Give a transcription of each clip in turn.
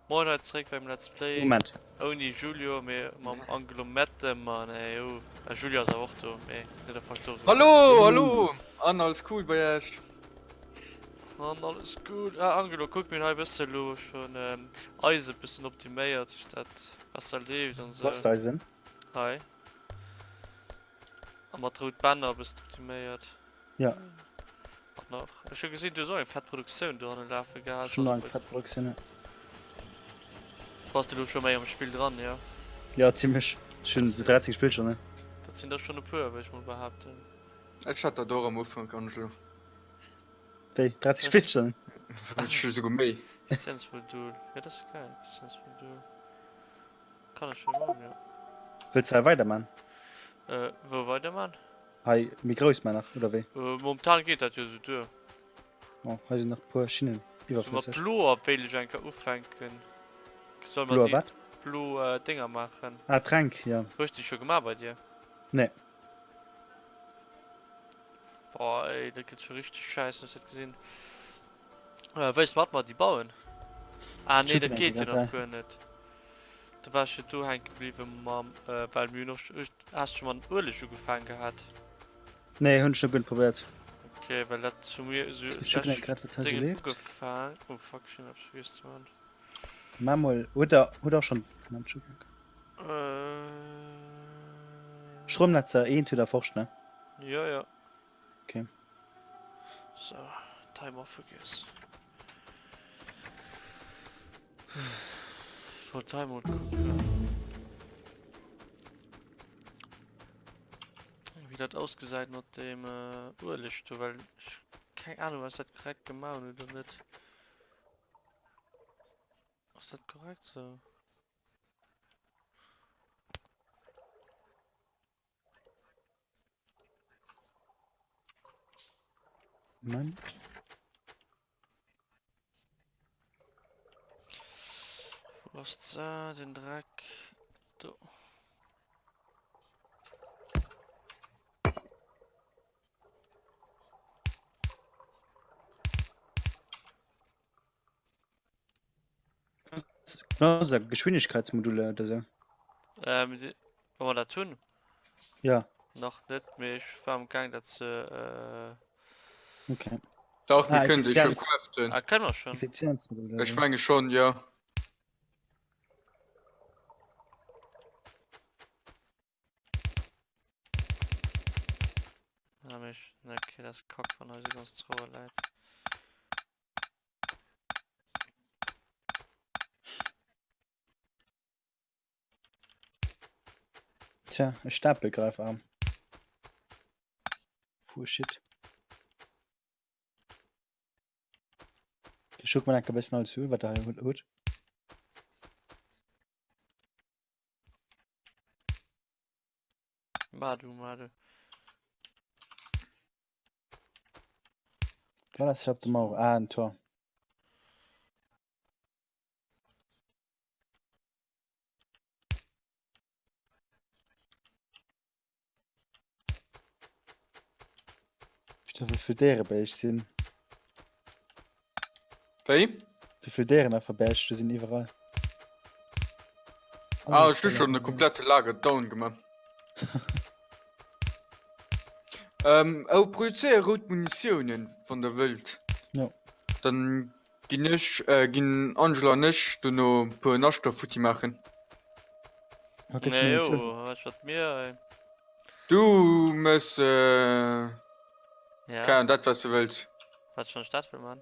Moin hei zeréck beim Let's Play. Moment. Ouni Julio, mee mam Angelo Mettemann. Ey, oh. Ah, Julio ass awer och do, mee net a Factorio. Hallo, hallo! An alles cool bei Iech? An alles cool. Ah, Angelo, kuck, mir hunn hei e bësse lo schon Eisen e bëssen optiméiert, dat besser leeft an Wo ass sou. d'Eisen? Hei. A mat rout Bänner e bëssen optiméiert. Ja. An nach. Ech hu gesinn, du hues och eng fett Produktioun dohanne lafe gehat. Ech hunn och eng fett Produktioun, ja. Bass de lo scho méi am Spill dran, jo? Ja, zimlech. Ech hunn se 13 gespillt schonn, ne? Dat sinn der schonn e puer, wëll ech mol behaapten. Ech hat dat och am Ufank, Angelo. Wéi, 13 Spillstonnen? Ech hu souguer méi. Effizienzmodul, jo dat ass geil, Effizienzmodul. Kann ech jo man, jo. Wëlls de hei weiderman? Wou weiderman? Hei méi grouss man nach, oder wéi? Momentan geet dat jo esou duer. Oh, hei sinn nach e puer Schinnen Sou mat iwwerflësseg. bloer wéilt ech eng Kéier ufänken. Solle mer Bloer déi wat? blo Dénger maachen? Ah, d'Tränk, jo. Hues de déi scho gemaach bei dir? Nee. Boah ey, dat gëtt scho richteg schäissen, hues dat gesinn? Wéis mat mer déi bauen? Ah nee, dat geet jo nach guer net. Do war ech jo do hänke bliwwe mam, well mir hunn och, has de scho mat Ueleg ugefaang gehat? Nee, hunn ech nach guer net probéiert. Ok, well dat hu mir esou Ech kucken eng grad wat hei sou Déngen leeft. ugefaang. Oh fuck, ech hunn eppes vergiess ze man. Maa mol, hutt der, hutt der och schonn, Moment, ech kucken. Stroumnetzer, eent hutt der erforscht, ne? Jo, jo. Ok. So, Timer vergiess. Ich wollte Timer gucken. Wie dat ausgesäit mat dem äh, Ueleg do, well ich keng Ahnung, was dat korrekt gemaach hunn oder net. Ass dat korrekt so? Moment. Wo ass da den Dreck? Do. Genau, Geschwindigkeitsmodule oder so. Ähm, die, Wa mer dat hunn? Ja. Nach net, mee ech war am Gaang dat ze äh. Okay. Dach, mir Ah, kënnen déi scho Effizienz. craften. Ah, kënne mer schonn? Effizienzmodule. Ech menge schonn, jo. Ah, mee ech, okay, dat ass kack, wann hei esou ganz Zrouer läit. Tja, e Stapelgreifarm. Puh, shit. Ich guck mal enke bëssen alles un, wat der hei hutt. Ma du, ma du. Wat ass hier op der Mauer? Ah, en Tor. Wéi vill Déiere bei iech sinn. Wéi? Wéi vill Déieren einfach bei iech do sinn iwwerall. Ah, ech hu schonn e komplette Lager down gemaach. Ähm, oh, produzéier rout Munitiounen, wann der wëllt. Jo. Dann Ginn ech, ginn Angela an ech dono e puer Naschter futti maachen. Okay, Nee, jo, wat wat mir ey. Du mëss, äh, Ja. keine Ahnung, dat wat du wëlls. Wat schon Stadt will man.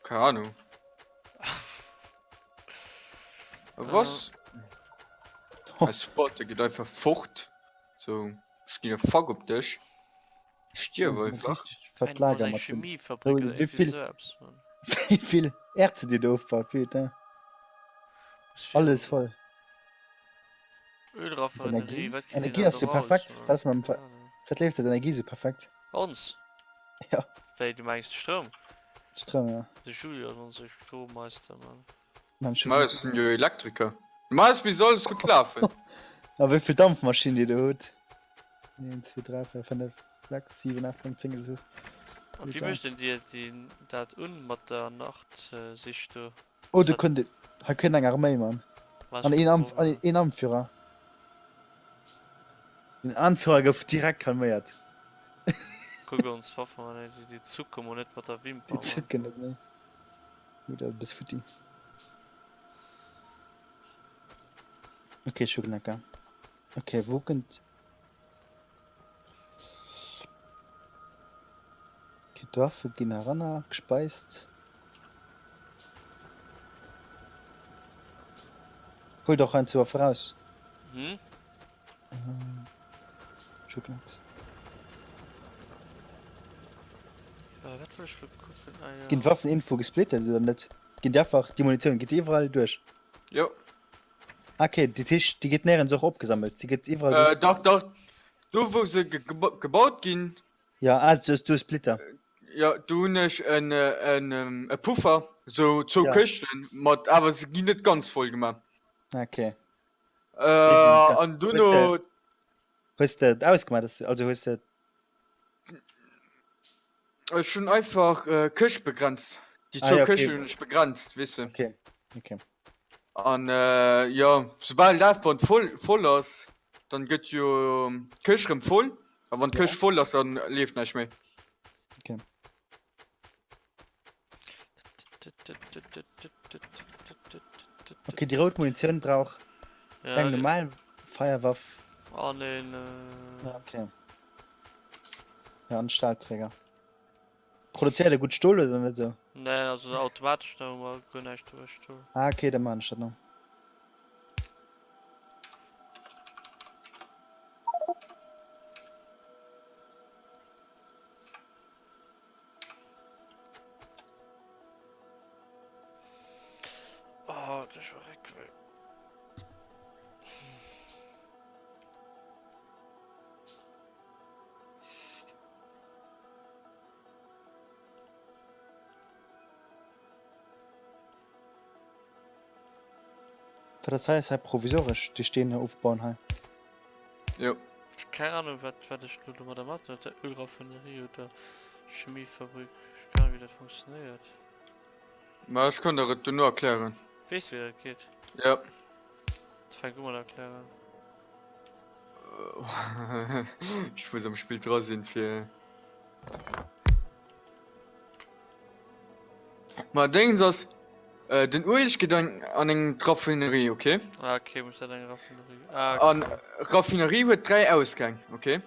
Keine Ahnung. Was? Eis Supporter geet einfach fort. So, ech ginn e Fuck op dech. Stierf einfach. Fett Lager eng mat den Chemiefabrik oder Wéi irgendwie vill sou eppes, Mann. wéi vill Erze dir do ofbaut, putain. Alles voll. Ölraffinerie, Energie? wat kritt een Energie dann ass jo do raus, perfekt. Mann? Wat ass mam Keine Ahnung. wat leeft dat Energie sou perfekt? Ons? Ja. Wéi, du mengs de Stroum? Stroum, ja. De Julio ass onse Strommeister, Mann. Mann, ech Ma ech sinn jo Elektriker. Ma es misst alles gutt lafen. A wéi vill Dampfmaschinen dir do hutt? 1, 2, 3, 4, 5, 6, 7, 8, 9, 10 oder sou. A wéi mécht en dir déi dat un mat der Nachtsicht do? Oh, do kënnt, hei kënnt eng Arméi, Mann. An een An, an een Anführer. Den Anführer gouf direkt calméiert. Kuck ons Waffe, Mann, ey, déi zucke mol net mat der Wimper, Mann. Déi zucken net, nee. Gut, awer e bësse futti. Okay, ech hu Knacker. Okay, wou kënnt. Okay, d'Waffe ginn heranner gespeist. Huel doch ein zu Waffe raus. Hm? Ech hu Knacks. Äh, wat wëll ech lo kucken? Ah, ja. Ginn d'Waffen irgendwou gesplittet oder net? Ginn déi einfach, déi Munitioun, geet déi iwwerall duerch? Jo. Okay, dat heescht, déi gëtt néierens och opgesammelt, déi gëtt iwwerall Äh, dach, dach. Do wou se gebaut ginn. Ja, ah, du hues Splitter. Jo, do hunn ech en, en, e Puffer, sou zwou ja. Këschten, mat, awer se ginn net ganz voll gemaach. Okay. Äh, an duerno. Hues de et ausgemaach, also hues de. Ech hunn einfach äh, Këscht begrenzt. Déi zwou ah, ja, okay. Këschten hunn ech begrenzt, weess de. Okay. Okay. An äh, jo, soubal Lafband voll, voll ass, dann gëtt jo d'Këscht rëm voll. A wann d'Këscht ja. voll ass, dann leeft näischt méi. Okay. Okay, déi rout Munitioun brauch ja, eng normal Feierwaff. An een. Äh... Ja, okay. Ja, an Stahlträger. Produzéiert e gutt Stol oder net esou? Nee, also automatesch da hu mer guer näischt iwwer Stol. Ah okay, da maan ech dat nach. Oh, dat ass jo Réckwéi. Dat hei ass hei provisoresch, déi Steen hei ofbauen hei. Jo. Ech keng Ahnung wat wat ech lo domadder mat soll, der Ölraffinerie oder Chemiefabrik, ech keng Ahnung wéi dat funktionéiert. Ma ech kann der et dono erklären. Weess wéi dat geet? Ja. Fänk u mat erklären. Ech muss am Spill dra sinn fir. Ma Déngens ass, äh, den Ueleg geet an, an eng Raffinerie, okay? Ah, okay, muss dat eng Raffinerie. Ah, okay. An Raffinerie huet 3 Ausgäng, okay?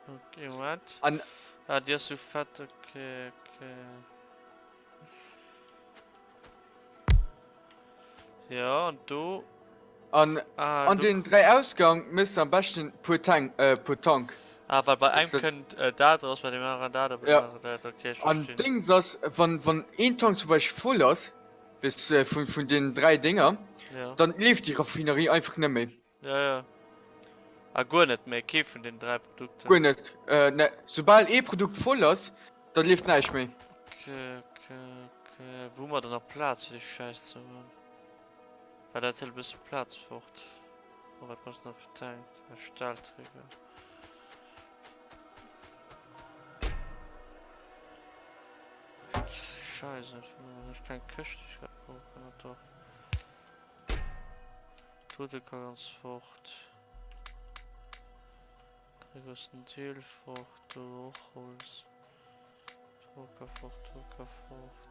Okay, Moment. An. Ah, déi ass sou fett, okay, okay. Ja, an do. An ah, an den 3 Ausgang mëss de am beschten puer Tank, äh, puer Tank. Ah, well bei engem kënnt äh, dat raus, bei dem aneren dat, bei dem ja. anderen dat. Okay, ich An Dings ass, wann, wann een Tank zum Beispill voll ass, bis, äh, vun, vun den 3 Dinger, ja. dann leeft déi Raffinerie einfach net méi. Ja, ja. Ah, guer net méi, kee vun den 3 Produkten. Guer net, äh, ne. Soubal ee Produkt voll ass, dann leeft näischt méi. Okay, okay, okay. Wou hu mer dann nach Plaz fir dee Schäiss ze hunn? Well dat hëlt e bësse Plaz fort. Oh, wat brauchst du nach fir Tank? E Stahlträger. Scheiße, ich keng Këscht, déi ech grad brauchen, oder doch? D'Tute ka ganz fort. Dee groussen Deel fort, do och Holz. Do ka fort, do ka fort.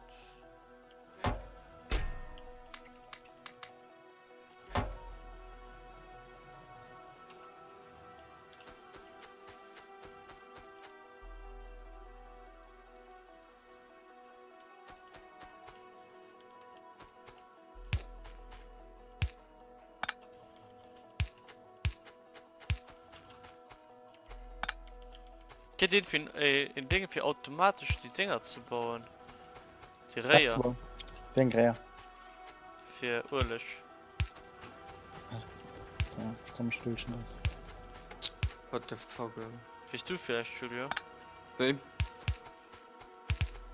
Gëtt een fir een Ding fir automatesch déi Dinger ze bauen? Déi Réier? Wéi eng Réier? Fir Ueleg. Ja, ech kann mech duerch net. What the fuck, ey. Weess du villäicht, Julio? Wéi?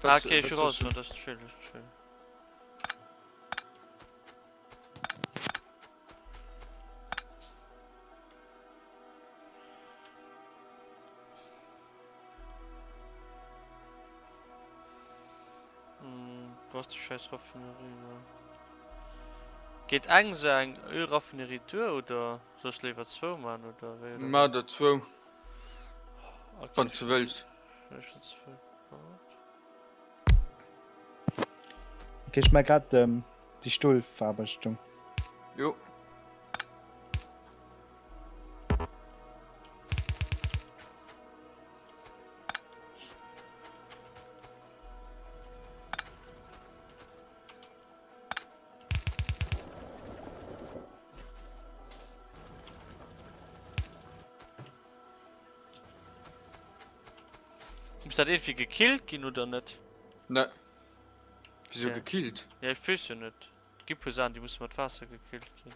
Ah, okay, ech hu rausfonnt, dat ass chill, dat ass chill. Hm, wo ass déi scheiß Raffinerie da? Geet eng sou eng Ölraffinerie duer oder soll ech léiwer zwou man oder wéi oder Maach der zwou, Okay, wann s de wëlls. ech hunn zwou gebaut. Okay, ech maa grad déi Stolverarbechtung. Jo. Muss dat irgendwie gekillt ginn oder net? Ne. Wieso Okay. gekillt? Ja, ich weess jo net. Et gi puer Saachen déi musse mat Waasser gekillt ginn.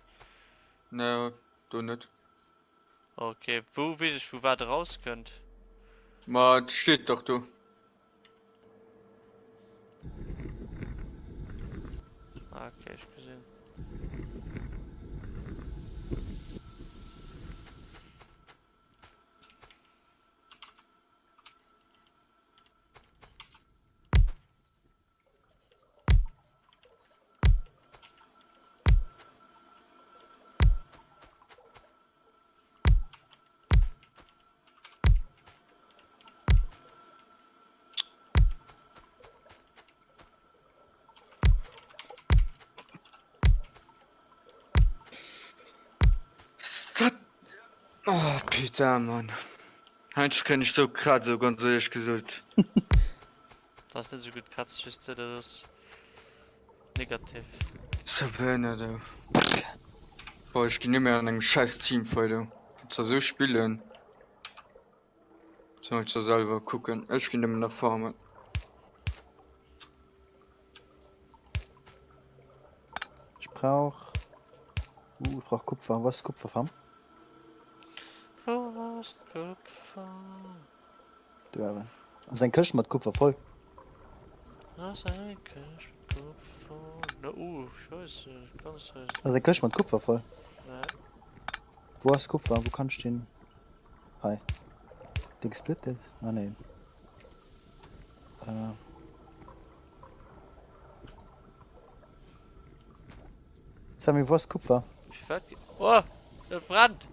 Ne, do net. Ok, wou weess ech wou wat erauskënnt? Ma et steet dach do. Ah, ok, ech gesinn. Dat oh putain Mann. Heiansdo kréien ech sou Kratz sou ganz éierlech gesot. Dat ass net sou gutt Kratz, just dat ass negativ. Sou behënnert oh. Boah ech ginn net méi an engem scheiß Teamfight oh. Wann se sou spillen. Sollen se selwer kucken. Ech ginn nëmmen nach farmen. Ech brauch uh, ech brauch Kupfer. Wou ass d'Kupferfarm? Wou ass d'Kupfer? Do awer. Ass eng Këscht mat Kupfer voll. Ass eng Këscht mat Kupfer. Na uh, scheisse, ganz heiß. Ass eng Këscht mat Kupfer voll. Nee. Wou ass Kupfer? Wou kann ech den? Hei. Dee gesplittet? Ah nee. Äh. Sammy, wou ass Kupfer? Firwat? Oh, et brennt!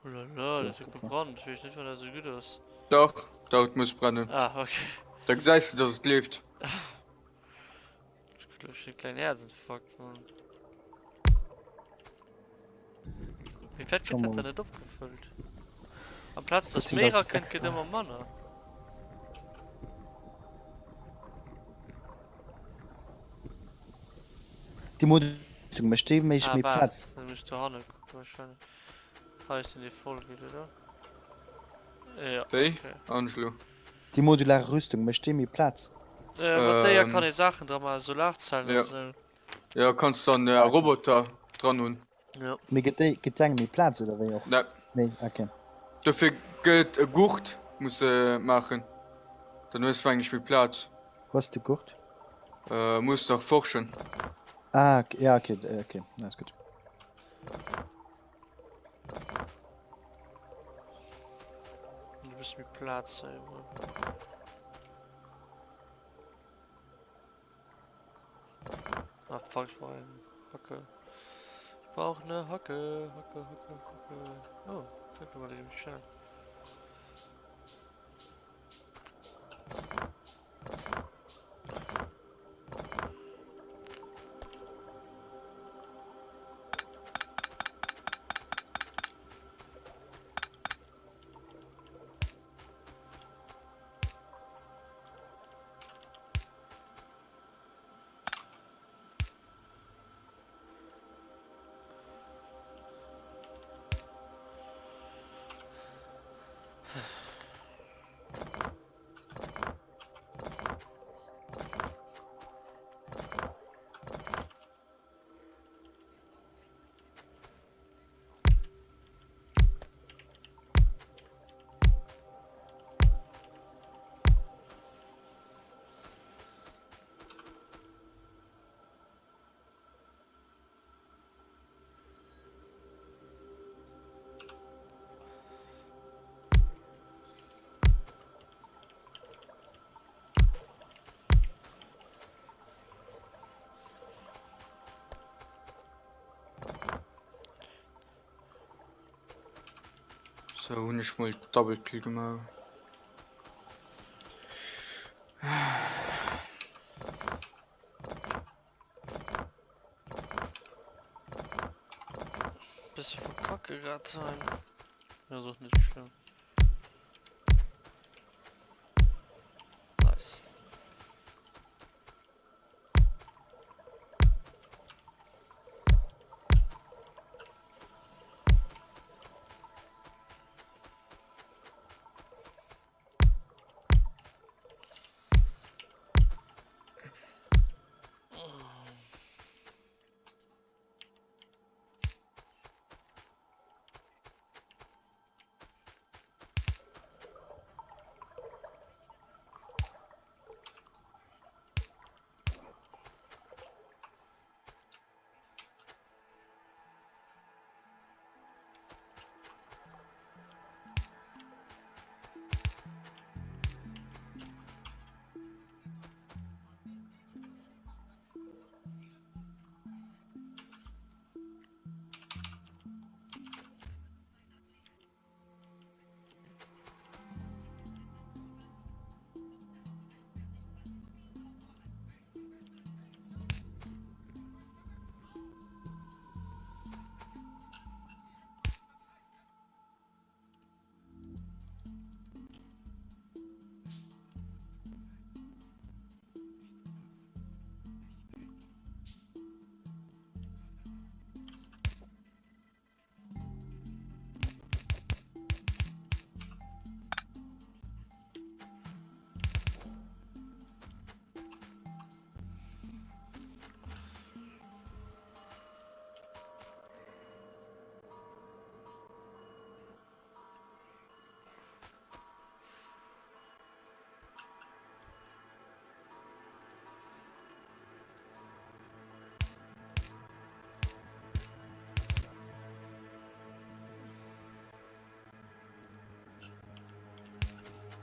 Oh la la, dat huet gebrannt. Ech weess net, wann dat esou gutt ass. Dach, dach, et muss brennen. Ah, okay. Da gesäis de, dass et leeft. Ech krut elo e klengen Häerzinfarkt, Mann. Wéi fett gëtt dat dann net opgefëllt? Amplaz dass méi erakënnt, gëtt ëmmer manner. Déi Modulung mécht déi méi Ah, waart, Plaz. dann muss ech dohanne kucken wahrscheinlech. Hei sinn déi voll ginn, oder? Ja, Wéi, okay. Angelo? Déi modular Rüstung mécht déi méi Plaz? Äh, mat déier Ähm. kann ee Saachen dra maachen, Solarzellen Ja. an esou. Ja, kanns dann äh, Roboter dran hunn. Ja. Mee gëtt déi, gëtt déi engem méi Plaz oder wéi och? Ne. Nee, okay. Dofir gëtt e Gurt muss de maachen. Dann hues du mengen ech méi Plaz. Wou ass de Gurt? Äh, muss nach forschen. Ah, okay, ja, okay, okay, alles gutt. Du bist méi Plaz hei, Mann. Ah, fuck, ich brauch eine Hacke. Ich brauch eine Hacke, Hacke, Hacke, Hacke. Oh, Hacke war nämlich schön. Sou hunn ech mol Double Kill gemaach. Bësse verkacke grad sein. Ja, ass och net schlëmm. Nice.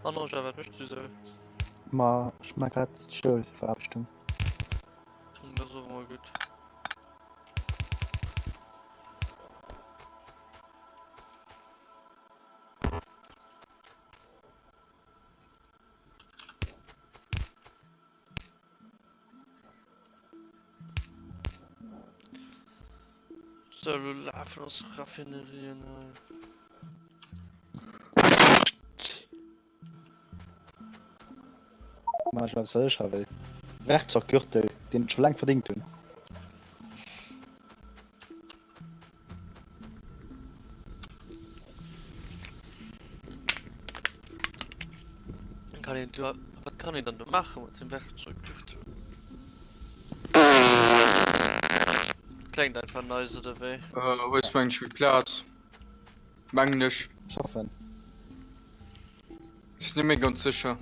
An Roger, wat méchs du sou? Ma ech maa grad d'Schoulveraarbechtung. Dat ass och emol gutt. Sou, elo lafen ons Raffinerien hei. Ma ech eppes wat ech ha wëll. Werkzeuggürtel, deen ech scho laang verdingt hunn. Kann een do, wat kann een dann do maache mat dem Werkzeuggürtel? Klengt einfach nice oder wéi? Hues mengen ech méi Plaz. Mengen ech. Schaffen. Sinn net méi ganz sécher.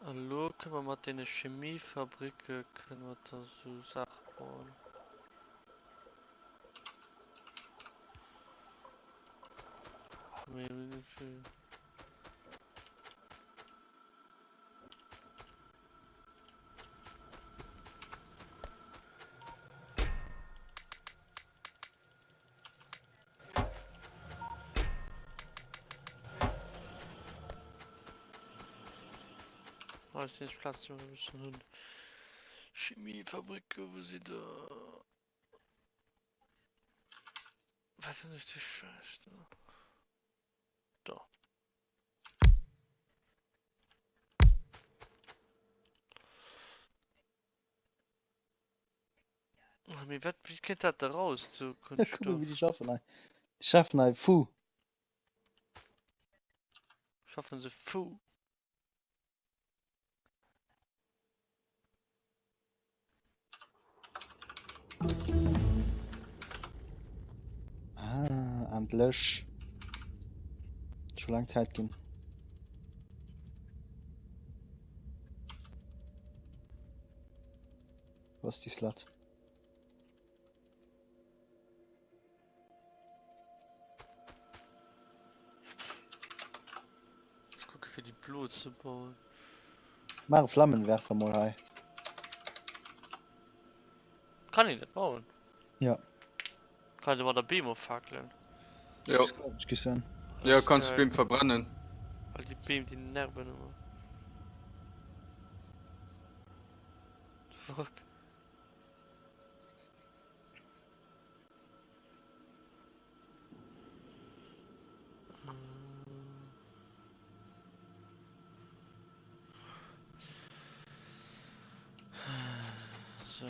A lo kënne mer mat deene Chemiefabricke kënne mer da sou Saache bauen. Ah, ist die Platz, die wir müssen hun. Chemiefabrike, wo si der? Wat hunn ech déi Schäiss do? Do. Ah, mee wat, wéi kënnt dat da raus zu Kuck mol Kunststoff? wéi déi schaffen hei. Déi schaffen hei fu. Schaffen se fu? Ah, endlech. Scho laang Zäit ginn. Bass déi Slut. Ech kucke fir déi blo ze bauen. Maach e Flammenwerfer mol hei. Kann een dat bauen? Ja. Kann een domadder Beem offakelen? Jo. Ech gi soen. Jo, kanns Beem verbrennen. Well déi Beem déi nerven ëmmer. Fuck. So.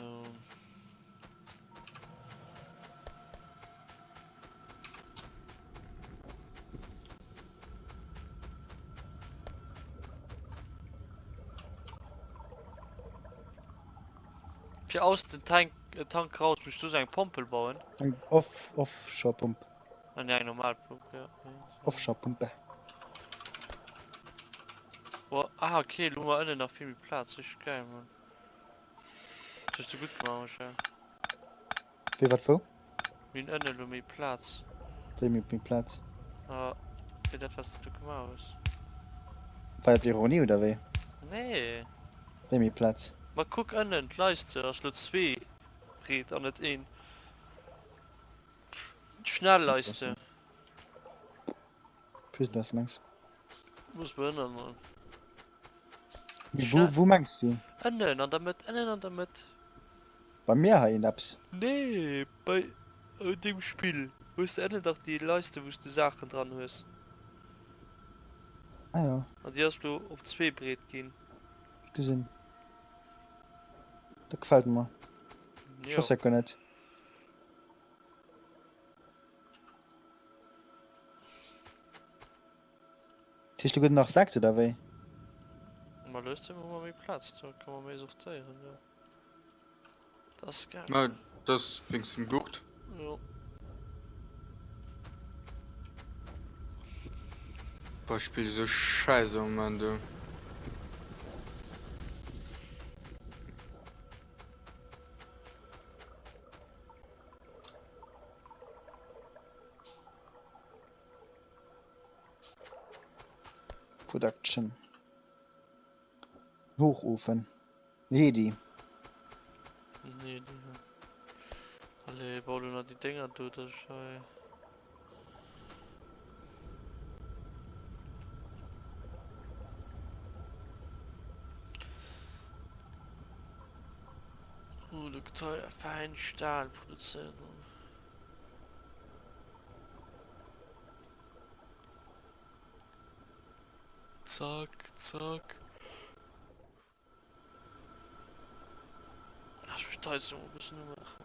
Fir aus dem Tank, äh, Tank raus musst du so eng Pompel bauen. Eng Off Offshore-Pump. Ah, nee, eng normal Pump, ja. Offshore-Pumpe. Boah, ah, okay, lo hu mer ënnen nach vill méi Plaz. Richteg geil, Mann. Das hues du gutt gemaach, Michel. Wéi wat wou? Mir hunn ënne lo méi Plaz. Wéi méi méi Plaz? Ah, fir dat wat s de do gemaach hues. War dat Ironie oder wéi? Nee. Wéi méi Plaz? Ma kuck ënnen, d'Leiste ass lo zwee breet an net een. D'Schnellleiste. Ech weess net wat s de mengs. Muss mer ënnen man. Mee wou, wou mengs du? Ënnen an der Mëtt, ënnen an der Mëtt. Bei mir hei een eppes? Nee, bei dengem Spill hues de ënnen dach déi Leiste wous de Saachen dran hues. Ah jo. An déi ass lo op zwee breet ginn. Gesinn. Dat gefält mer. Ech Jo. wosst dat guer net. Dat heescht do gëtt nach 6 oder wéi? Ma lues hu mer méi Plaz, da ka mer méi sortéieren do. Dat ass geil. Ma dat ass wéinst dem Gurt. Jo. Boah, ech spille sou scheiße am Moment du. Production. Hochofen. Hedi. Nee, die, ja. Allez, bau du nach die Dinger do, dass ich hei. Uh, du gëtt hei fein Stahl produzéiert. Zack, zack. Lass mich da jetzt noch ein bisschen machen.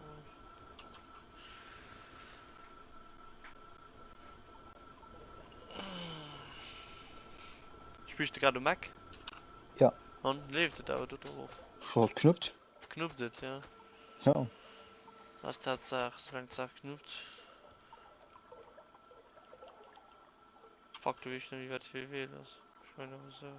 Spillst du gerade Mac? Ja. An leeft et awer do drop? Jo, et knuppt. Knuppt et, ja. Ja. Dat ass d'Haaptsaach, soulaang d'Saach knuppt. Fuck, do weess ech net méi wat fir ee Wee et ass. Ech mengen awer esou.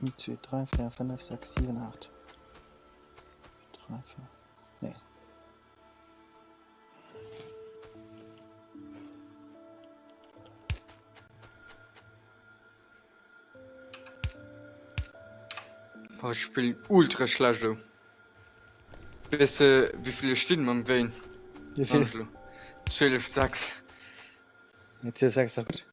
Een, zwee, dräi, véier, fënnef, sechs, siwen, aacht. Dräi, véier. Nee. Boah, ech spillen ultra schlecht elo. Weess de wéivill ech stinn mam Wayne? Wéivill? Angelo. 12, 6. Nee, 12 6 ass dach gutt.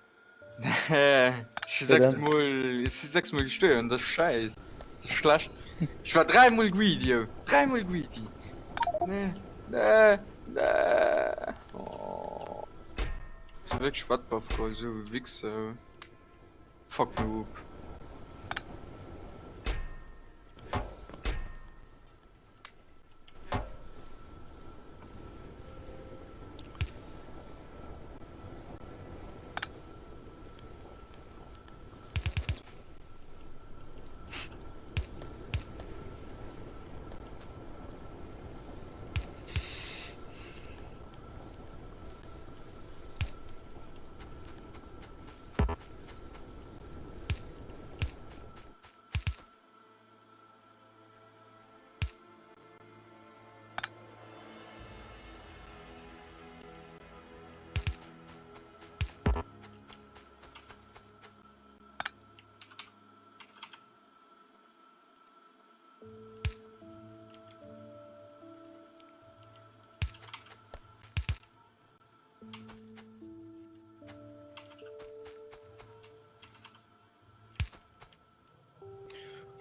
Nee, ech si 6 mol, ech si 6 mol gestuerwen, dat ass schäiss, dat ass schlecht. Ech war 3 mol greedy, oh, 3 mol greedy. Nee, nee, nee. Oh. Ech hu wierklech Wettbuff geholl, esou e Wichser. Fuck me op.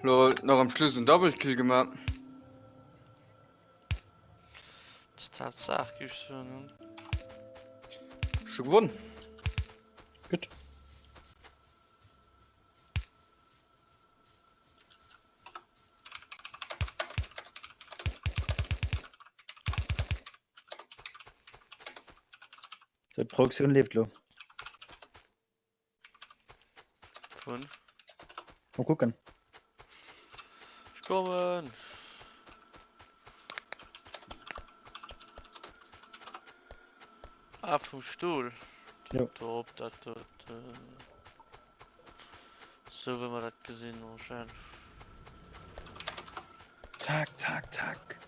Lol, nach am Schluss en Double Kill gemaach. Das ist d'Haaptsaach, géif ech soen. Ech hu gewonnen. Gutt. So, d'Produktioun leeft lo. Vun? Mal kucken. Ech kommen! Ah, vum Stuhl. Jo. Top, dat dot. Sou wéi mer dat gesinn, Angèle. Zack, zack, zack.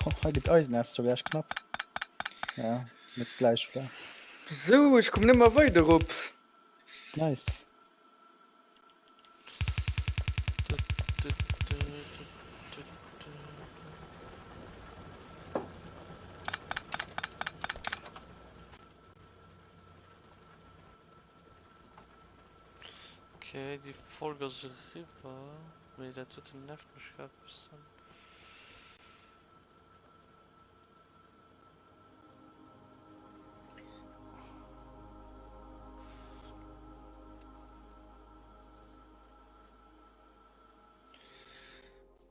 Oh, hei gëtt Eisenerz zwar gläich knapp. Ja, net gläich vläicht. Sou, ech kommen ëmmer weider op. Nice. Okay, déi Folg ass eriwwer, mee dat doten nervt mech grad e bëssen.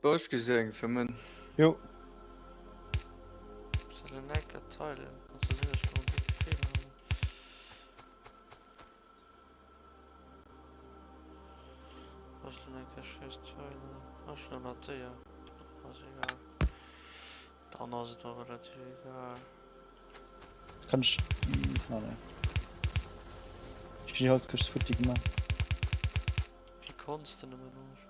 Bon, ech gi se eng fëmmen. Jo. Soll en enker teilen, kannst du sinn ech do en décke Feeler hunn. Ass lo eng Kéier scheiss Teilen. Ass schon ëmmer déier. Ass egal. Dann ass et och relativ egal. Kann ech ah nee. Ech hun déi Holzkëscht futti gemaach. Wéi konns de nëmmen och schon?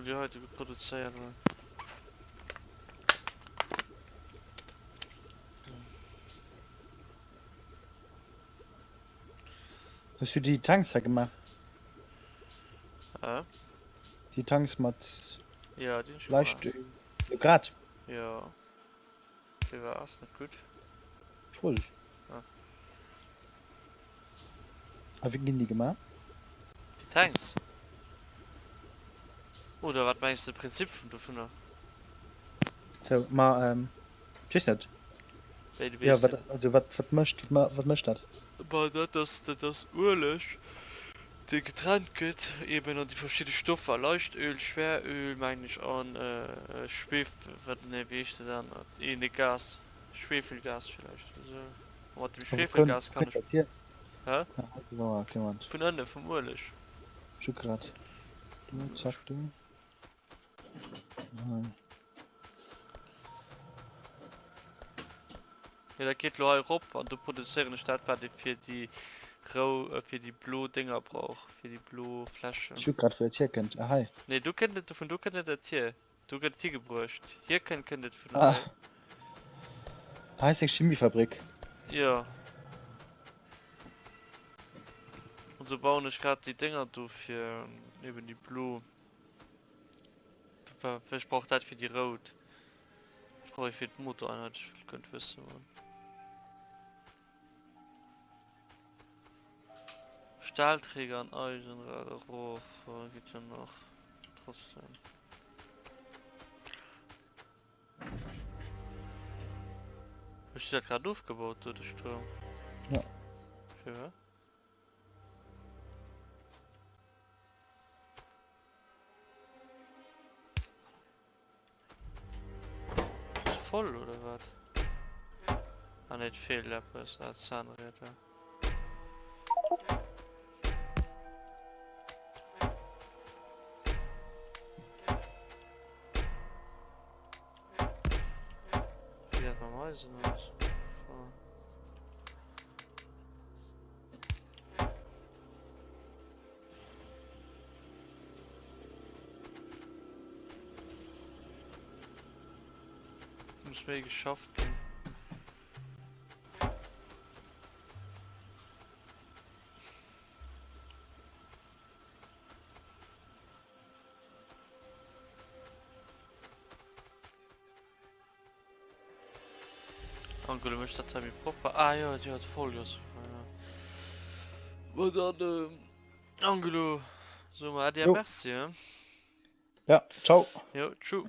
Déi heite gutt produzéiert. Hues du déi Tanks hei gemaach? Hä? Déi Tanks mat Ja, déi hunn ech gemaach. Leichtöl. Jo grad. Jo. Firwat ass net gutt? Ech weess et. Ah. A wéi ginn déi gemaach? Déi Tanks? Oder wat mengs de Prinzip vun dovunner? Sou, ma ech weess net. Wéi de Ja, weess wat, den. also wat, wat mécht, wat mécht dat? Ma dat ass, dat ass Ueleg, dee getrennt gëtt eben an déi verschidde Stoffer, Leichtöl, Schweröl mengen ech an Schwef, wat, nee wéi heescht dat anert, een e Gas, Schwefelgas villäicht oder sou. A mat dem A wou kënnt, Schwefelgas wou kann kënnt ech, dat hier? hä? Ah, also, oh, okay, Moment. Vun ënne vum Ueleg. Ech hu grad. Do, zack, do. Jo dat geet lo hei erop an do produzéieren ech dat wat ee fir déi rou fir déi blo Dénger brauch, fir déi blo Fläschen. Ech kuck grad wou dat hier kënnt. Ah hei. Nee do kënnt et vun do kënnt et net hier, do gëtt et higebruecht. Hier kënnt kënnt et vun Ah. hei. Hei ass eng Chemiefabrik. Jo. An do bauen ech grad déi Dénger do fir eben déi blo. Ech brauch dat fir déi rout. Ech brauch ee fir d'Motoreinheit, ech wëll guer net wëssen wann. Stahlträger an Eisenrad erof, geet jo nach trotzdem. Hues du dat grad ofgebaut do de Stroum? Ja. Fir wat? Ass voll oder wat? Ah ne, et feelt eppes. Ah, Zahnräder. Wéi dat mam Eisen ass? Muss méi geschafft ginn. Angelo mécht dat hei méi propper. Ah jo, jo, d'Folie ass super, jo. Bon dann, Angelo, soe mer Äddi a Jo. Merci, hein. Ja, ciao. Jo, tschou.